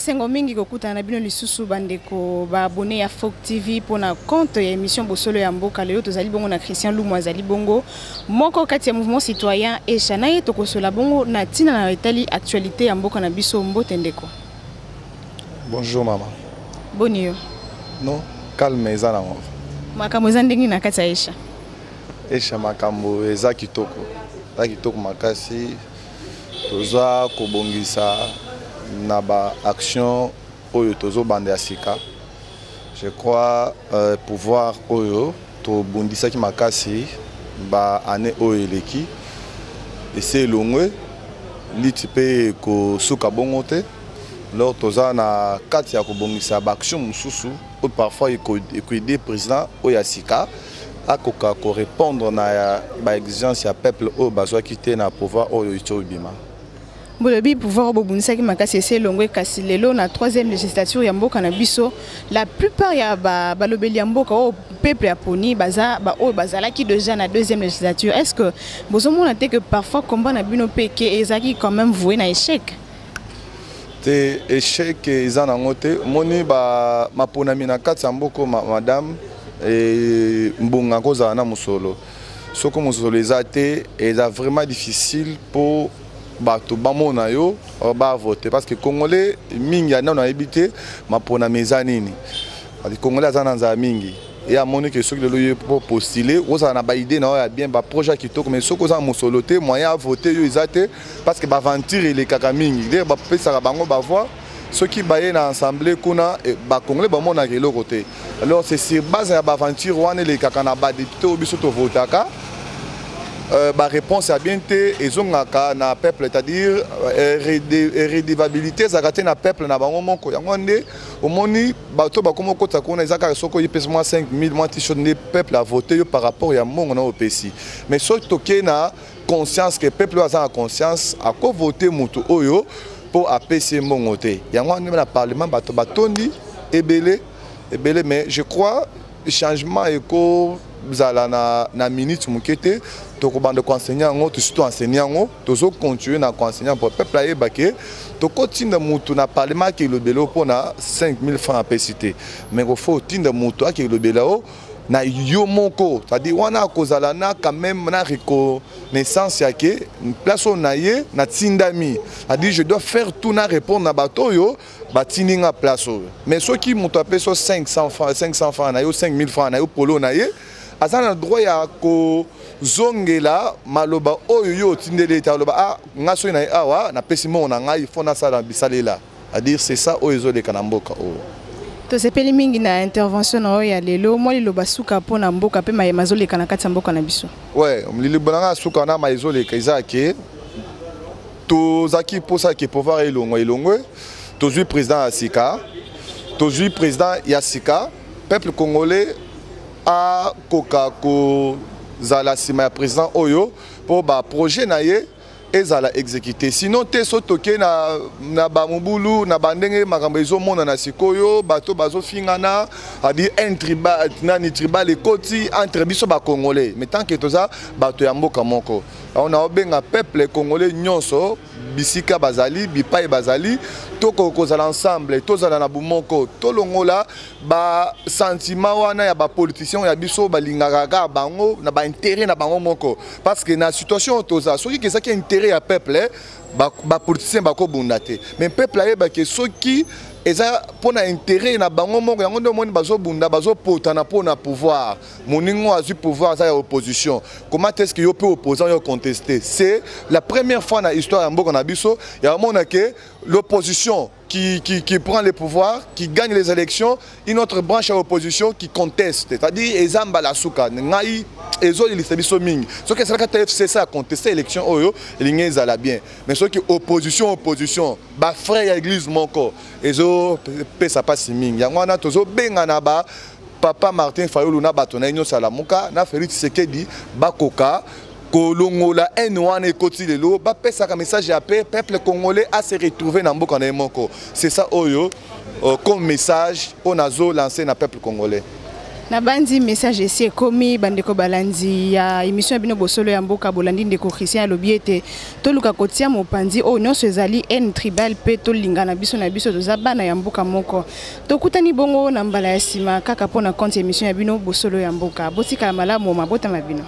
Esengo mingi kokutana na bino lisusu, bandeko baabonnés ya Folk TV, mpona compte ya émission Bosolo ya Mboka. Lelo tozali bongo na Christian Lumu, azali bongo moko kati ya mouvement citoyen Esha. Na ye tokosola bongo na ntina na etali actualité ya mboka na biso. Mbote, ndeko. Bonjour, mama. Boni yo? Non, calme eza nango. Makambo eza ndenge na kati ya Esha? Esha, makambo eza kitoko, eza kitoko makasi. Toza kobongisa na baaction oyo tozobanda ya sika. Je crois pouvoir oyo tobundisaki makasi baannée oyo eleki ese elongwe liti mpe ekosuka bongo te. Alors toza na kati ya kobongisa baaction mosusu oyo parfois ekoaider président oyo ya sika akoka korépondre na baexigence ya peuple oyo bazwaki te na pouvoir oyo iti obima. Bolobi pouvoir bobundisaki makasi ese elongwe, kasi lelo na troisième législature ya mboka na biso, la plupart ya balobeli ya mboka oyo peuple ya poni baza oyo bazalaki déjà na deuxième législature. Est ce que bozomona te que parfois combat na bino mpe ke ezalaki quand même voué na échec? Te, échec eza nango te. Omoni, maponami na kati ya mboka, madame, mbonga kozala na mosolo. Soki mosolo eza te, eza vraiment difficile mpo bato bamona yo, bavote, parce que Congolais mingi nano nayebi te maponami eza nini. Congolais aza na nzala mingi. E amoni ke soki lelo ye mpo postule, ozala na baidée na oyo ya bien, baprojet ya kitoko, mais soki oza na mosolo te, moyen avote yo eza te, parce que baaventure elekaka mingi. Ndenge bapesaka bango bavoix, soki baye na assemblée kuna, Bacongolais bamonaka eloko te. Alors c'est sur base ya baaventure wana elekaka na badéputé oyo biso tovotaka, baréponse ya bien te ezongaka na peuple, c'est-à-dire redevabilité ezalaka te na peuple na bango moko. Yango nde omoni bato bakoma okota kuna. Eza kaka soki oyepesi mwa 5000, mwa t-shirt, nde peuple avote yo par rapport ya mbongo na opesi. Mais soki tokei na conscience ke peuple oyo aza na conscience, akovote motu oyo mpo apesi ye mbongo te. Yango wana na parlement bato batondi ebele ebele. Mais je crois changement ekozala na minute moke te. Tokobanda koenseigner yango, tosi toenseigner yango, tozocontinue na koenseigner mpo peuple ayeba ke tokotinda motu na parlement ake elobela o mpona 5000 francs apesi te, mais kofo otinda motu ake elobela o na yo moko, c'est-à-dire wana akozala na quand même na reconnaissance ya ke place oyo na ye natindami, c'est-à-dire je dois faire tout na répondre na bato oyo batindi nga place oyo. Mais soki moto apesi yo 500 francs, 500 francs na yo, 5000 francs na yo, polo na ye aza na droit ya kozongela maloba oyo yo otindeli ete aloba: "Ah, nga soki na ye awa napesi mbongo na ngai, fo nasala bisalela." C'est-à-dire c'est ça oyo ezoleka na mboka oyo. Tosepeli mingi na intervention na oyo ya lelo. Mwa liloba suka mpona mboka mpe mayema azoleka na kati ya mboka na biso. Ouais, liloba na ngai ya suka na ma ezoleka eza ke tozalaki mposa ke pouvoir elongwa, elongwe. Tozwi président ya sika, tozwi président ya sika. Peuple congolais akoka kozala nsima ya président oyo mpo baprojet na ye ezala exécuté. Sinon te, so toke na bamobulu na bandenge makambo ezomonana sikoyo, bato bazofingana, adi un tribal, nani tribal ekoti entre biso Bacongolais. Mais tant que toza bato ya mboka moko, na obenga peuple congolais nyonso, bisika bazali, bipai bazali, tokoki kozala ensemble, tozala na bomoko, tolongola basentiment wana ya bapoliticien ya biso balingaka kaka bango na baintérêt na bango moko. Parce que na situation oyo toza, soki ezalaki intérêt ya peuple, bapoliticien bakobunda te. Mais peuple ayebake soki eza mpona intérêt na bango moko, yango nde omoni bazobunda, bazopotana mpona pouvoir. Moningo azwi pouvoir, aza ya opposition. Comment est-ce que yo mpe opposant yo contester? C'est la première fois na histoire ya mboka na biso ya omona ke l'opposition qui prend le pouvoir, qui gagne les élections, une autre branche à l'opposition qui conteste. C'est-à-dire, eza mbala suka, ngai, ezolelisa biso mingi. Soki esalaka te FCC a contesté élection oyo, elingi ezala bien. Mais soki opposition, opposition, bafrère ya église moko, ezopesa mpasi mingi. Yango wana tozobenga na ba papa Martin Fayulu na bato na ye nyonso alamuka na Félix Tshisekedi, bakoka kolongola haine wana ekoti lelo, bapesaka message ya paix, peuple congolais a se retrouver na mboka na ye moko. C'est ça oyo comme message oyo nazo lancer na peuple congolais. Nabandi message esi ekomi. Bandeko balandi ya émission ya bino Bosolo ya Mboka, bolandi ndeko Christian alobi ete toluka kotia mopanzi oyo nyonso ezali haine tribal mpe tolingana biso na biso, toza bana ya mboka moko. Tokutani bongo na mbala ya nsima kaka mpona compte émission ya bino Bosolo ya Mboka. Botikala malamu, mabotama bino.